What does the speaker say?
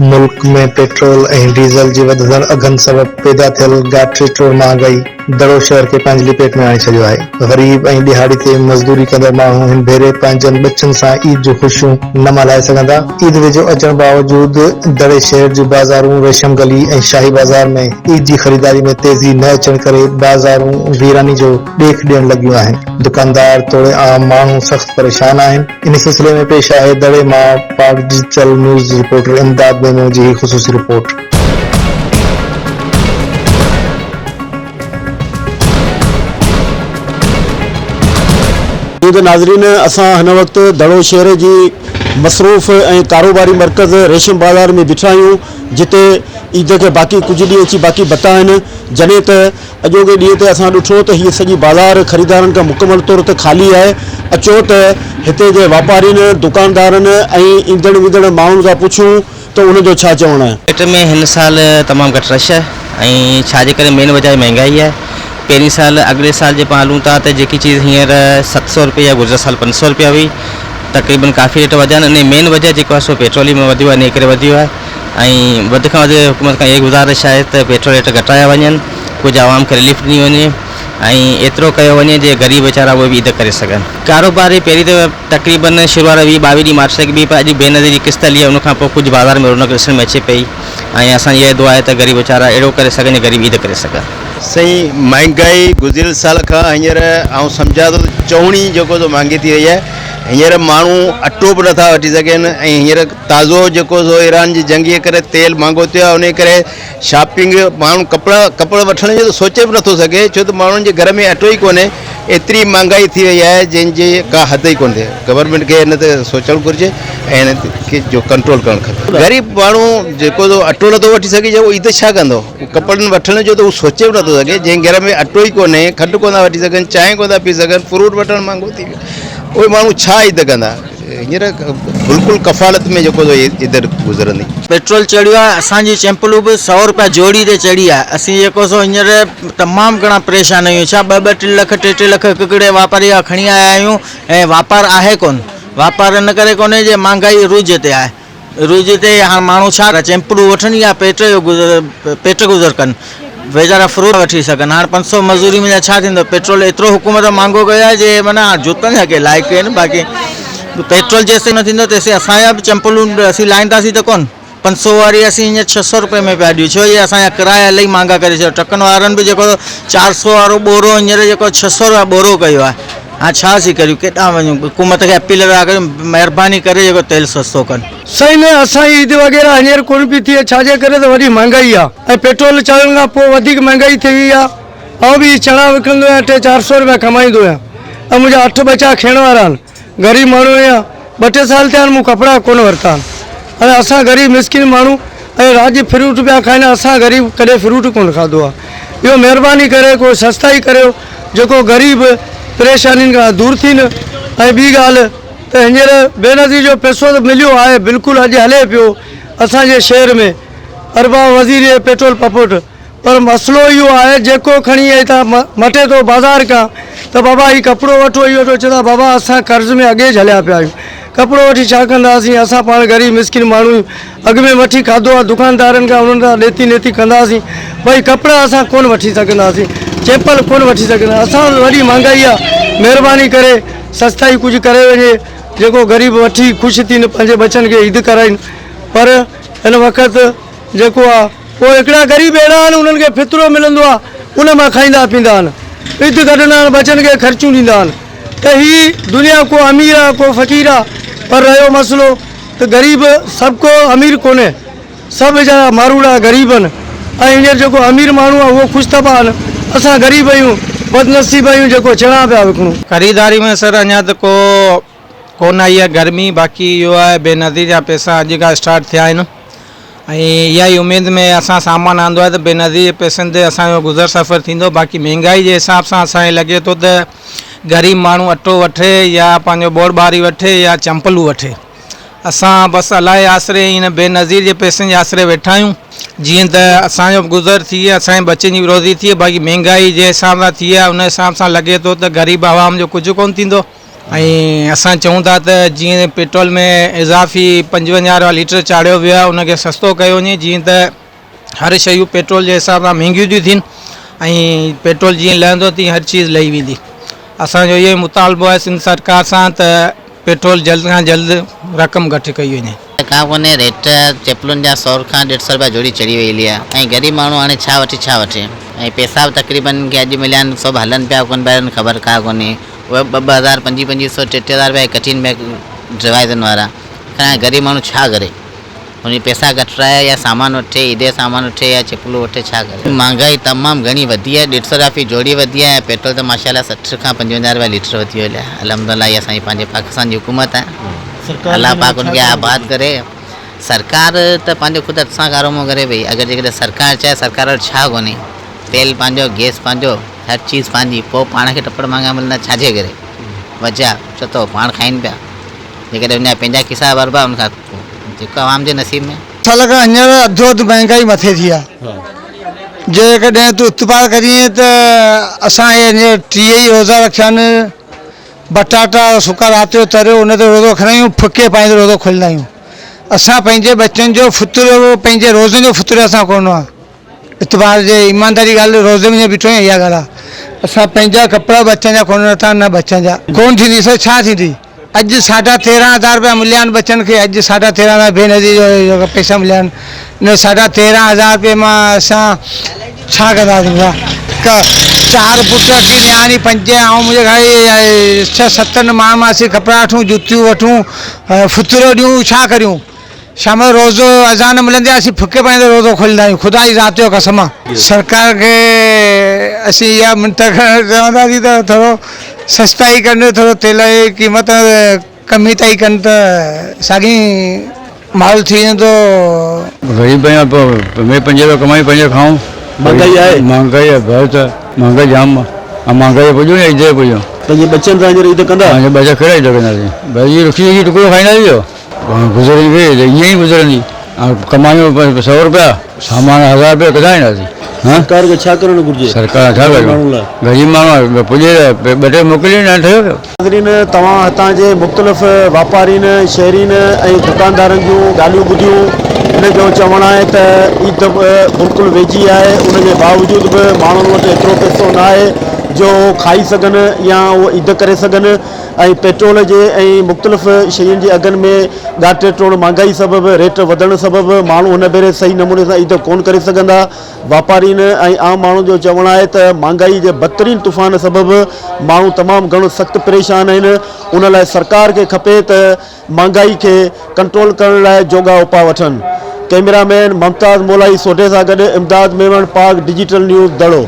ملڪ ۾ petrol ۽ diesel جي وڌندڙ اگهن سبب پيدا ٿيل گاٺي ٽوڙ مهانگائي دڙو شهر کي پنهنجي لپيٽ ۾ آڻي ڇڏيو آهي. غريب ۽ ڏهاڙي تي مزدوري ڪندڙ ماڻهو هن ڀيري پنهنجن ٻچن سان عيد جون خوشيون نه ملهائي سگهندا. عيد ويجهو اچڻ باوجود دڙي شهر جون بازارون ريشم گلي ۽ شاهي بازار ۾ عيد جي خريداري ۾ تيزي نه اچڻ ڪري بازارون ويراني جو ڏيک ڏيڻ لڳيون آهن. دڪاندار توڙي عام ماڻهو سخت پريشان آهن. ان سلسلي ۾ پيش آهي دڙي مان Pak digital news reporter Imdad Memon جي هي خصوصي رپورٽ. جيئن ته ناظرين اسان هن وقت دڙو شهر جي مصروف ۽ ڪاروباري مرڪز ريشم بازار ۾ بيٺا آهيون جتي عيد کي باقي ڪجهه ڏينهن اچي باقي بتا آهن جڏهن ته اڄوڪي ڏينهن تي اسان ڏٺو ته هيء سڄي بازار خريدارن کان مڪمل طور تي خالي آهي. اچو ته هتي جي واپارين، دڪاندارن ۽ ايندڙ ويندڙ ماڻهن کان پڇون ته انهن جو ڇا چوڻ آهي. مارڪيٽ ۾ هن سال تمام گهٽ رش آهي ۽ ڇا جي ڪري مين وجه مهنگائي آهي پهرين سال اڳلي سال جي پاڻ هلون ٿا ته جيڪي چيز هينئر 700 روپيه يا گذريل سال 500 روپيه هئي تقريبن ڪافي ريٽ وڌيا آهن ان مين وجه جيڪو آهي سو پيٽرول ئي وڌيو آهي ان ڪري وڌيو آهي ۽ وڌ کان وڌ حڪومت کان اها گذارش آهي ته پيٽرول ريٽ گهٽايا وڃن ڪجهه عوام کي رليف ڏني وڃي ۽ ايترو ڪيو وڃي جي غريب ويچارا اهي به عيد ڪري سگهن. ڪاروباري پهرين ته تقريبن شروع وارا ويهه ٻاويهه ڏينهن مارچ تائين به پر اڄ بينظير جي قسط هلي آهي ان کان پوء ڪجهه بازار ۾ رونق ڏسڻ ۾ اچي پئي ۽ اسان جي اها دعا آهي ته غريب ويچارا اهڙو ڪري سگهن جي غريب عيد ڪري سگهن. سائين مهانگائي گذريل سال کان هينئر آئون سمجهان ٿو ته چئوڻي جيڪو سو مهانگي ٿي وئي آهي هينئر ماڻهو اٽو به نٿا وٺي سگهن ۽ هينئر تازو جيڪو سو ايران جي جنگ جي ڪري تيل مهانگو ٿيو آهي انهي ڪري شاپنگ ماڻهو ڪپڙا ڪپڙا وٺڻ جو ته سوچي به نٿو سگهي ڇو ته ماڻهن جي گهر ۾ اٽو ئي ڪونهي ايتري مهانگائي ٿي وئي آهي جنهن جي ڪا حد ئي ڪونهي گورنمينٽ کي هن تي سوچڻ گهرجي ۽ هن کي جو ڪنٽرول ڪرڻ کپي غريب ماڻهو جيڪو سو اٽو نٿو وٺي سگهي جو عيد ڇا ڪندو ڪپڙن وٺڻ جو ته هو سوچي به نٿو سگهي جنهن گهر ۾ اٽو ئي ڪونهي کنڊ ڪونه ٿا وٺي سگهن چانهه ڪونه ٿا پي سگهن فروٽ وٺڻ مهانگو ٿي ويو اهي ماڻهو ڇا عيد ڪندا هينئر بلڪل ڪفالت ۾ جيڪو سو عيد گذرندي. پيٽرول چڙهيو آهي اسان جي چمپلون به سئو روپيا جوڙي تي چڙهي آهي اسين جيڪو سو هينئر تمام گهڻا پريشان آهيون ڇا ٻه ٻه ٽي لک ٽي ٽي لک هڪ هڪڙي واپاري کان کڻي آيا آهيون ۽ واپار آهي ڪونه واپار ان ڪري ڪونهي جي مهانگائي عروج تي آهي عروج تي هاڻ ماڻهو ڇا چمپلون وٺن يا پيٽ جو گذر پيٽ گذر ڪن ويچارا فروٽ وٺي سگهن هاڻ 500 مزوري ۾ ڇا ٿيندو پيٽرول ايترو حڪومت مهانگو ڪيو آهي جي معنيٰ هاڻ جوتن جا ڪي لائق آهن باقي پيٽرول جيسين نه ٿيندو تيسين اسان جا به چمپلون اسين لاهينداسين ته ڪون 500 واري اسين هينئر 600 روپئي ۾ پيا ڏيون ڇو جي اسان جا ڪرايا الاهي مهانگا ڪري ڇڏيا ٽرڪن وارن به جيڪو 400 وارو ٻورو هينئر جيڪو 600 روپيا ٻورو ڪيو آهي هاڻ ڇا اسين ڪريون ڪيڏانهن وڃون حڪومت کي اپيل ٿا ڪريون مهرباني ڪري جيڪو تيل سستو ڪن. سائين نه اسان جي عيد وغيره هينئر ڪونه پئي ٿئي ڇا جي ڪري ته وڏي مهانگائي آ ۽ پيٽرول چڙهڻ کان پوء وڌيڪ مهانگائي ٿي وئي آ آئون به هي چڻا وڪڻندو آهيان ٽي چار سو روپيا ڪمائيندو آهيان ۽ منهنجا اٺ ٻچا کيڻ وارا آهن غريب ماڻهو آهيان ٻه ٽي سال ٿيا آهن مون ڪپڙا ڪونه ورتا آهن ۽ اسان غريب مسڪين ماڻهو ۽ رات جي فروٽ پيا کائن اسان غريب ڪڏهن فروٽ ڪونه کاڌو آ اهو مهرباني ڪري ڪو سستائي ڪريو جيڪو غريب پريشانين کان دور ٿين ۽ ٻي ڳالهه ته هينئر بينظير جو پئسو ته مليو آهي بلڪل اڄ هلي پيو اسان جي شهر ۾ ارباب وزير جي پيٽرول پمپ پر مسئلو اهو آهي جيڪو کڻي هتان مٽي ٿو بازار کان ته بابا هي ڪپڙو وٺو اهو وٺو چوندا بابا اسان قرض ۾ اڳي جهليا پيا آهيون ڪپڙو وٺي ڇا ڪنداسين اسان پاڻ غريب مسڪين ماڻهو آهيون اڳ ۾ وٺي کاڌو آهي دڪاندارن کان انهن سان ڏيتي ليتي ڪنداسين ڀئي ڪپڙا اسان ڪونه وٺي سگهنداسين چيپل ڪونه وٺي سگهندا اسان وٽ وڏي مهانگائي آهي مهرباني ڪري سستائي ڪجهه ڪري وڃي جيڪو غريب وٺي خوش ٿين پنهنجي ٻچن کي عيد ڪرائين پر هن وقت جيڪو آهي پوء هڪڙا غريب اهڙا آهن انهن کي فطرو ملندو آهي ان مان کائيندا پيئندا آهن عيد ڪڍندا آهن ٻچن کي خرچيون ڏيندا آهن ته هي دنيا ڪو امير آهي ڪو فقير آهي پر رهيو مسئلو ته غريب سڀ ڪو امير ڪونهي سڀ ويچارا ماروئڙا غريب آهن ۽ هينئر جيڪو امير ماڻهو آهي اهو خوش طبع آهن اسان غريب آهيون بدنصيب آهيون جيڪو چڻا پيا وڪڻون. خريداري ۾ سر اڃا ته ڪو ڪونه آئي آهي گرمي باقي اهو آهي بينظير جا پئسا اڄ کان اسٽارٽ ٿيا آهن ۽ اها ئي اميد ۾ اسان سامان آندو آهي ته بينظير جي پئسن تي اسان جو گذر سفر ٿيندو باقي مهنگائي جي حساب سان اسان کي لڳي ٿو ته غريب ماڻهو اٽو وٺي يا پنهنجو ٻوڙ ٻاري وٺي يا چمپلون وٺي اسان بس الله جي آسري ۽ هن بينظير جي پئسن جي آسري ويٺا آهيون جيئن ته اسان جو به گذر ٿئي اسان جي ٻچن جي به روزي ٿئي باقي مهنگائي جنهن حساب سان ٿي آهي ان حساب سان لڳي ٿو ته غريب عوام جو ڪجهه ڪونه ٿيندو. ۽ اسان چئون ٿا ته جيئن پيٽرول ۾ اضافي 55 رپيا ليٽر چاڙهيو ويو آهي ان کي سستو ڪيو وڃي جيئن ته هر شيون پيٽرول جي حساب سان مهنگيون ٿيون ٿين ۽ پيٽرول جيئن لهندو تيئن هر چيز لهي ويندي اسان جو اهو ئي مطالبو آهي سنڌ سرڪار سان ته پيٽرول جلد کان جلد رقم گهٽ ڪئي وڃي. ڪا ڪونهي ريٽ چپلن جا سئو کان ڏيڍ سئو رپيا جوڙي چڙهي وئي هلي آهي ۽ غريب ماڻهو هاڻي ڇا وٺي ڇا وٺي ۽ پئسا به تقريبن کي اڄ مليا آهن سو به هلن پيا ڪونه پيا خبر ڪا ڪونهي اهي ٻه ٻه هزار پنجين پنجين سئو ٽي ٽي هزار رپيا ڪٽين پيا ڊرائيورن وارا هاڻي غريب ماڻهو ڇا ڪري. هن جي پئسا گهٽرائي يا سامان وٺي عيد جو سامان وٺي يا چپلون وٺي ڇا ڪري. مھانگائي تمام گهڻي وڌي آهي ڏيڍ سئو رپيا في جوڙي وڌي آهي ۽ پيٽرول ته ماشاء الله 60 کان 55 رپيا ليٽر وڌي ويو آهي الحمد الله هي اسان جي پنهنجي پاڪستان جي حڪومت آهي الله پاڪ ان کي آباد ڪري سرڪار ته پنهنجو خود هٿ سان ڪارو منهن ڪري پئي اگر جيڪڏهن سرڪار چاهي سرڪار وٽ ڇا ڪونهي تيل پنهنجو گئس پنهنجو هر چيز پنهنجي پوء پاڻ کي ٽپڙ مھانگا ملندا ڇا جي ڪري وجهه ڇو ته پاڻ کائين پيا جيڪڏهن ان جا پنهنجا کيسا ڀربا ان کان پوء جيڪو عوام جي نصيب ۾. سال کان هينئر اڌو اڌ مهنگائي مٿي ٿي آهي. جيڪڏهن تون اتفاق ڪرين ته اسان هي هينئر 30 ئي روزا رکيا آهن. بٽاٽا سڪا رات جو تريو ان تي روزو رکندا آهيون ڦڪي پائي تي روزو کوليندا آهيون. اسان پنهنجي ٻچن جو فطرو پنهنجي روزن جو فطرو اسان ڪونه آهي. اعتبار جي ايمانداري ڳالهه روزي ۾ بيٺو آهيان اها ڳالهه آهي اسان پنهنجا ڪپڙا ٻچن جا ڪونه ورتا نه ٻچن جا ڪونه ٿيندي سر ڇا ٿيندي اڄ ساڍا تيرهن هزار روپيا مليا آهن ٻچن کي اڄ ساڍا تيرهن هزار بي نظير جو پئسا مليا آهن ان ساڍا تيرهن هزار روپئي مان اسان ڇا ڪنداسين چار پٽ اٺ نياڻي پنج ۽ منهنجي گهر ڇهه ستن ماڻهن مان اسين ڪپڙا وٺون جوتيون وٺون فطرو ڏيون ڇا ڪريون شام جو روزو اذان ملندي آهي اسين ڦڪي پائيندي روزو کوليندا آهيون خدا جي ذات جو قسم آ. سرڪار کي اسين اها منت ڪرڻ چونداسين ته ٿورو سستائي ڪن ٿورو تيل جي قيمت ڪمي تائين ڪن ته ساڳي ماحول ٿي ويندو. غريب آهيون پوء ۾ پنج رپيا ڪمايون پنج کائون. مھانگائي آهي. مھانگائي آهي بهت مھانگائي جام آ مھانگائي پڄون يا عيد جو پڄون. پنهنجي ٻچن سان هينئر عيد ڪندا. پنهنجا ٻچا ڪهڙا عيد ڪنداسين بس اهي رکي رکي ٽڪڙو کائينداسين ٻيو. گذرندي به ته ائين ئي گذرندي. ڪمايون سئو روپيا سامان هزار روپيا ڪٿان اينداسين. سرڪار کي ڇا ڪرڻ گهرجي؟ سرڪار ڇا غريب ڪري ماڻهن لاء؟ غريب ماڻهو پڄي ته ٻه ٽي موڪلي نه ٺهيو پيو. ناظرين توهان هتان جي مختلف واپارين، شهرين ۽ دڪاندارن جون ڳالهيون ٻڌيون هن جو چوڻ آهي ته عيد بلڪل ويجهي آهي ان جي باوجود به ماڻهن وٽ ايترو پئسو نه آهي جو کائي سگهن يا اهو عيد ڪري سگهن. ۽ پيٽرول جي ۽ مختلف شين جي اگهن ۾ ڳاٽي ٽوڙ مھانگائي سبب ريٽ وڌڻ سبب ماڻهو هن ڀيري صحيح نموني سان عيد ڪونه ڪري سگهندا واپارين ۽ عام ماڻهن جو چوڻ آهي ته مھانگائي جي بدترين طوفان سبب ماڻهو تمام گهڻو سخت پريشان آهن ان لاء سرڪار کي کپي ته مھانگائي کي ڪنٽرول ڪرڻ لاء جوڳا اپاء وٺن ڪئميرا مين ممتاز مولائي سوڍي سان گڏ امداد ميمڻ پاڪ ڊجيٽل نيوز دڙو.